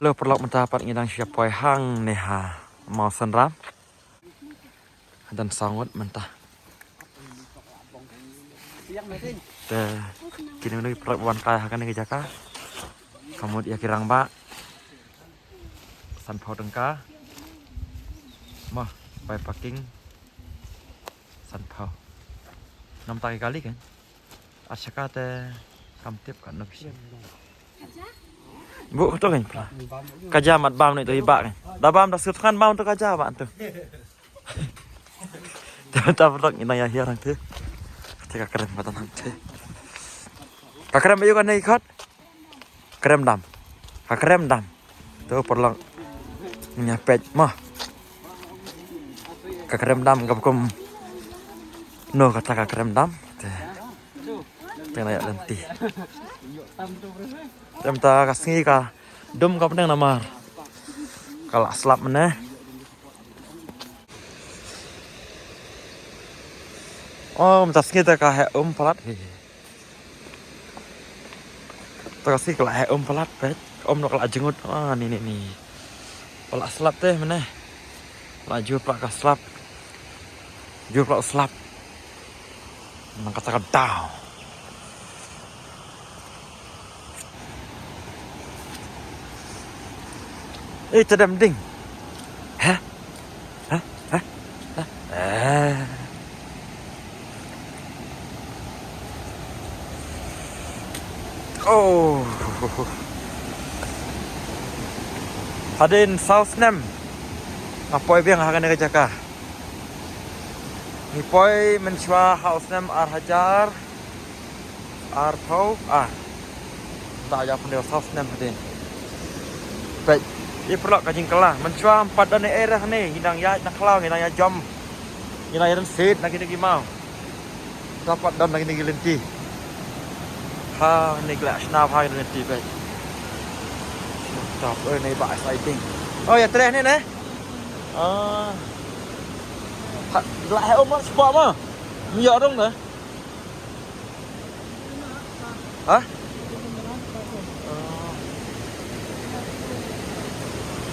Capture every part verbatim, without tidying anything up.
Lo paralok, mynta pat ngi dang shu poi hangne ha Mawsynram. Hadan saw ngut mynta. Te kine ngi paralok ban kai ha kane ka jaka. Ka mut ïa ki rangbah. Sanphew tyngka. Mo, bai parking. Sanphew. Namta ki kali kan? Ar shaka te kam tip kan no bisi. Bu to kan pla. Ka ja mat bam ni to i ba kan. Da bam da sut kan bam to ka ja ba to. Ta ta paralok ngi nang ïa hiar nang te. Te ka krem ba nang te. Ka krem ba ïu kan nei khot. Krem dam. Ka krem dam. To paralok. Ngi ïa peit mo. Ka krem dam ka kum. No kata ka krem dam. Te. Te na ïa lenti. Te mynta ka sngi ka dum ka pdeng namar ka la slap mynne. Oh, mynta sngi te ka heh um palat hi. Mynta ka sngi ka la heh um palat peit. Um noh ka la jngut. Ah, ni ni ni. Ka la slap te mynne. La jur pla ka slap. Jur pla slap. Nang kata ka daw. Eh, tadam ding. Hah? Hah? Hah? Hah? Eh. Oh. Hadien saw snem nga poi biang ha kane ka jaka. Ngi poi mynshuwa ha u snem ar hajar arphew ar. Mynta ïa pynïoh saw snem hadien. Peit, ïa paralok ka jingkylla. Mynshuwa ym pat don ei ei re hangne, ngi dang ïaid na khlaw, ngi dang ïa jam. Ngi dang ïa don shet na kine ki maw. Mynta pat don na kine ki lynti. Ha, ne ki la shna bha kine ki lynti peit. Mynta peit ne ba exciting. Oh, ïa treh ne ne. Ah. Ha, la heh um mar spa ma. Ym ïoh dong ne. Hah?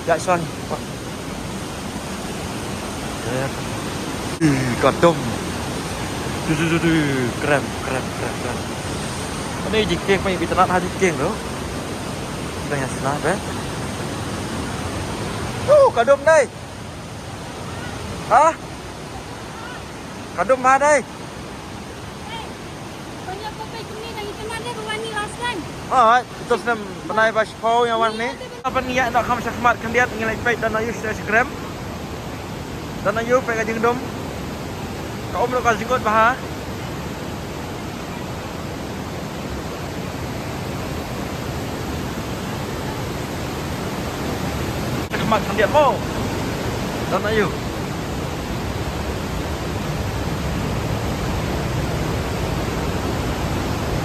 Ïa shong. Ih, ka dum. Tu tu tu tu. Krem, krem, krem, krem. Ani jingkieng, pynbitar ha jingkieng tu. Kita ïa shna bha. Uh, ka dum dei. Hah? Ka dum bha dei. Alright, ito snem bnai ba shiphew ïa wan ne. Haba ngi ïa noh kham shakhmat khyndiat ngi leit peit don aïu sha krem. Don aïu peit ka jingdum. Ka um ruh ka jingkut bha. Ka khmat khyndiat mo. Don aïu.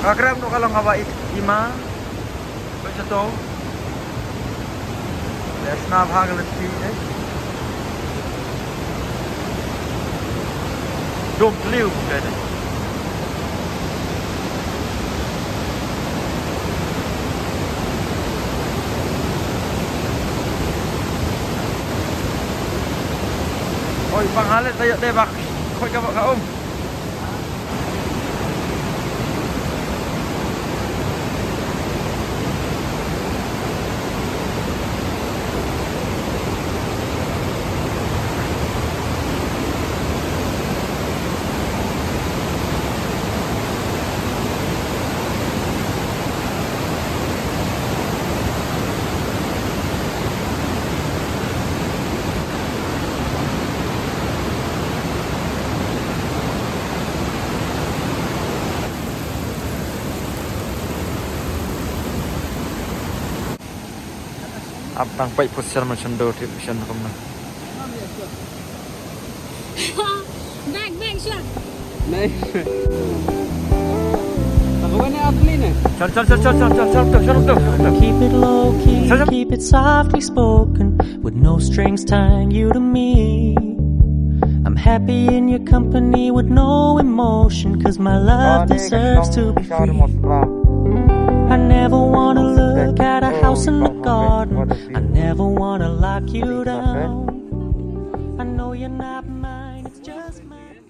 Ka krem noh ka long kaba i, i ma. Peit shato. Ïa shna bha ka lynti eh. Dum pliw ka dei. Oi, pang halet tayo dei bak. Khoi ka bak ka um. Ap tang peit put sher man shen do tip shen kumno. Back, back, sher. Nahi. Keep it low key, keep it softly spoken, with no strings tying you to me. I'm happy in your company with no emotion, 'cause my love deserves to be free. I never wanna look at a house in the garden. I never wanna lock you down. I know you're not mine, it's just mine.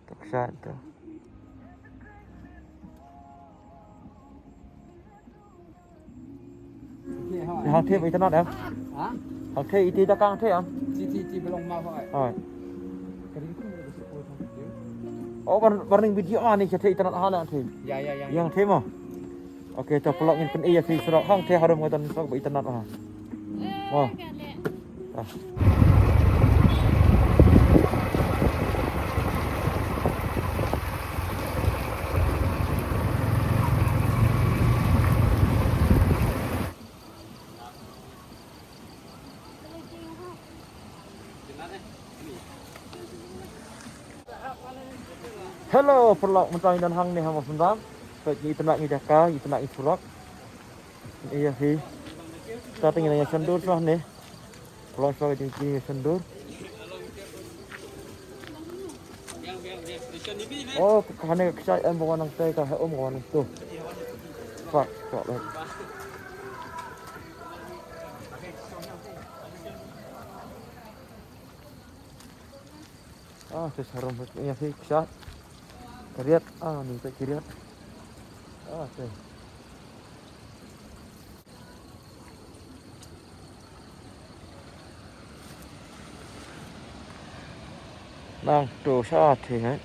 Tok sat tu. Hang thep internet em? Ha? Hang thep iti da kang thep em? Ti ti ti belong ma hoi. Hoi. Oh, bar bar ning video ani cha thep internet ha na thep. Ya ya ya. Yang thep mo. Okay, to paralok ngin pyni ïa phi surok hangtei harum nga don surok ba itynnad ha. Mo. Ah. Hello, paralok, mynta ngi don hangne ha Mawsynram. Peit ngi itynnad ngi jaka, ngi itynnad ngi surok. Ïa hi. Kita te ngi nang ïa shon dur shuwa hangne. Paralok shuwa ka jingkit ïa shon dur. Oh, ka hangne ka kshaid em ba wan nangtei ka ha um ka wan nangtu. Fuck, fuck, fuck. Ah, te sharum ïa phi kshaid. Ka riat, ah, ni ka riat. Ah, te. Nang tu sha te, eh.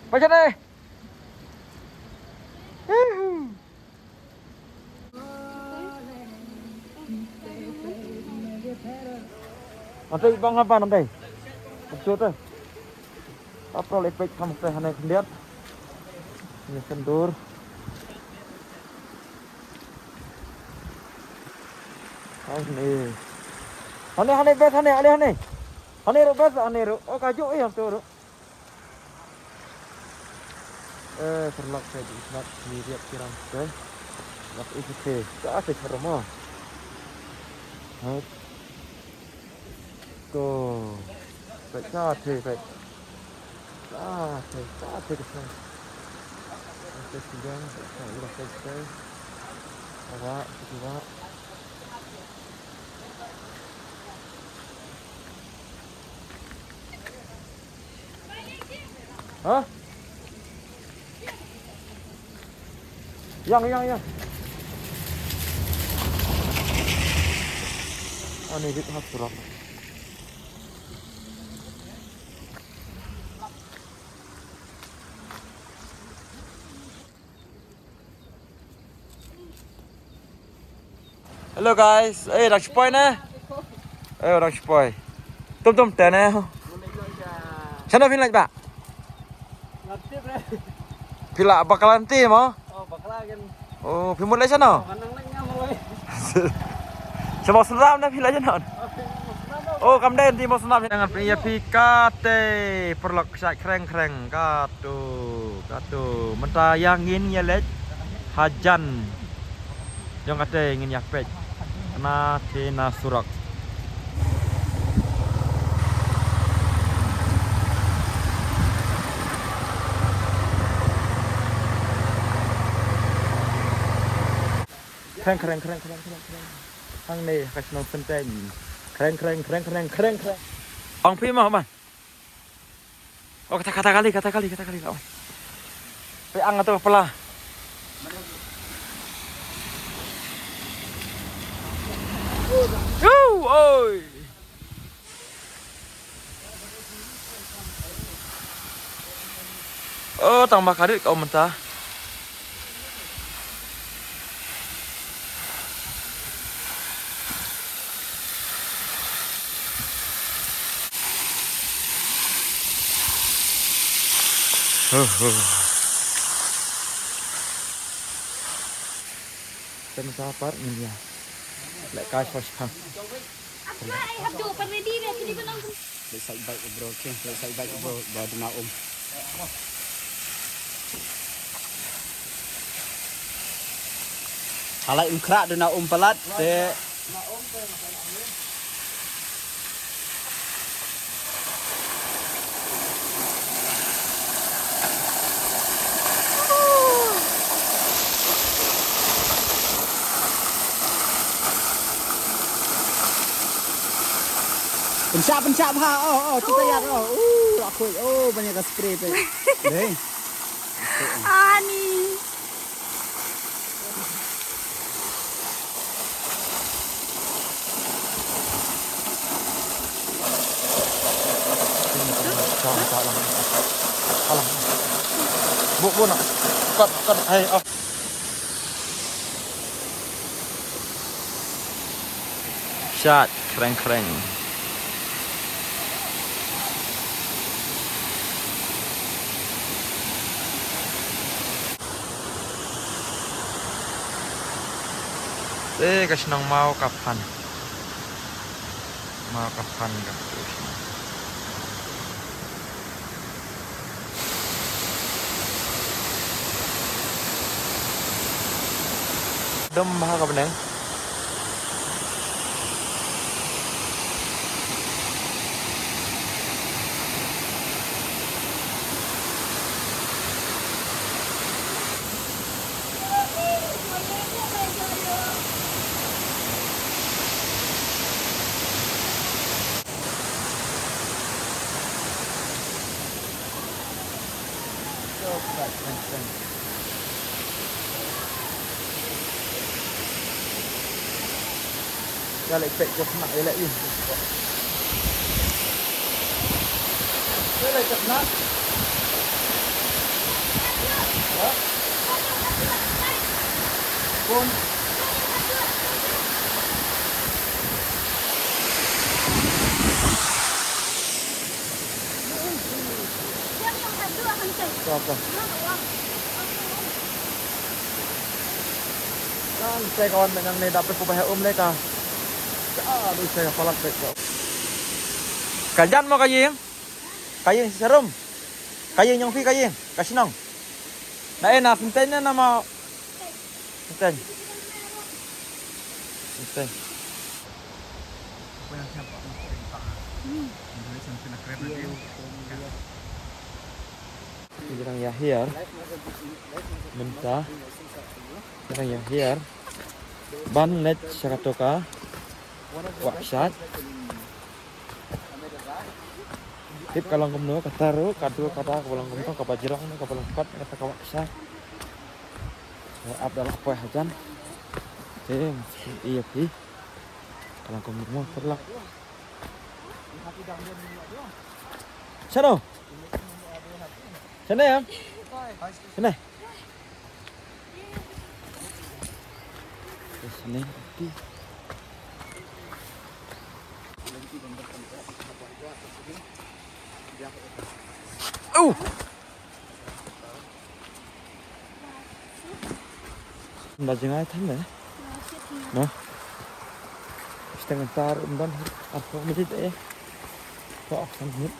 Pasa deh. Ante bang haba nante. Betul tu. Apa le pek kam teh hane khyndiat. Ni sendur. Hane. Hane, hane, bes hane, hane, hane. Hane ru, bes hane ru. Oh, kaju eh tu ru. Eh, paralok, saya di snap ni dia kirang tu. Lak itu ke. Ka ate sarama. Hai. Tu. Pek ka ate, pek. Ka ate, ka ate ke sana. Ate sidang, ka ate ulah selesai. Awak, kita. Ha? Yang, yang, yang. Ani rit ha surok. Hello guys, eh, dang shu poi ne? Eh, dang shu poi. Tum tum te ne. Shano phin leit ba? Phi lah bakla nti mo? Oh, phi mut leit shano? Sha Mawsynram ne phi leit shano? Oh, kam dei nti Mawsynram. Ngan pyni ïa phi kate paralok. Shait khreng khreng katu, katu. Mynta ïa ngin ïa leit hajan. Jong kate ngin ïa peit. Na te na surok. Khreng khreng khreng khreng khreng khreng. Hangne ka shnong Senteng. Khreng khreng khreng khreng khreng khreng. Ong phi ma ma. Oh, kata, kata kali, kata kali, kata kali, lawan. Pe ang tu pala. Yo, oi. Oh, tang ba ka rit ka um mynta. Huh, huh. Te mynta pat ngin ïa leh kai first time. Let's side bike, bro. Okay, let's side bike, bro. Ba duna um. Halai um kra duna um palat te. Pynshah, pynshah bha. Oh, oh, tu tayar. Oh, uh, aku. Oh, banyak ka spray tu. Deh. Ani. Alah. Buk, buk nak. Kat, kat. Hai, oh. Shat, kreng, kreng. Te ka shnong Mawkaphan. Mawkaphan ka shnong. Dum bha ka bneng. Ïa leh pek jop na ïa leh ïa. Ïa leh jop na. Bun. Kan te ka wan mynta ne dap pynpubah um leh ka. Ka du sa ka palat pek ka. Ka jan mo ka ïing. Ka ïing sharum. Ka ïing jong phi ka ïing. Ka shnong. Na eh na Senteng ne na ma. Senteng. Senteng. Ngi dang ïa hiar mynta, ngi dang ïa hiar ban leit sha kato ka wah kshaid. Tip ka long kumno, kata ruh ka dur ka da kaba long kumno, kaba jrong ne kaba long kot ne kata ka wah kshaid. Nga ap da la ka poi hajan. Te nga sngewthuh ïa phi. Ka long kumno mo paralok. Shano? Shano em? Shano? Shano em? Oh! Ba jngai than ne? No. Steng tar um don arphew minit eh. Ko ak san minit.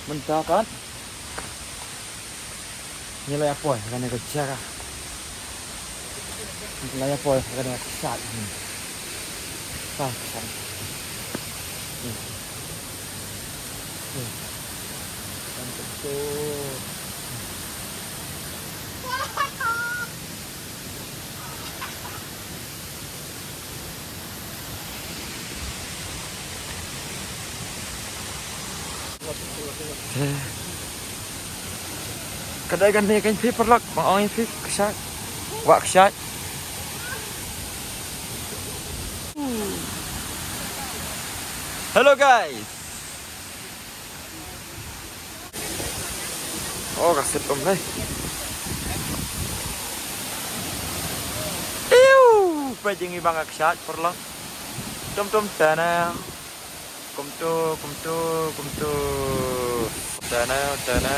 Mynta pat ngi la ïa poi ha kane ka jaka. Ngi la ïa poi ha kane ka kshaid. Ka kshaid. Ka dei kane ka ïing phi paralok, ba ong ïa phi kshaid. Wah kshaid. Hello guys. Oh, ka sit um ne. Iu, peit jingïabang ka kshaid paralok. Tum tum tana. Kumtu, kumtu, kumtu. Tana, tana.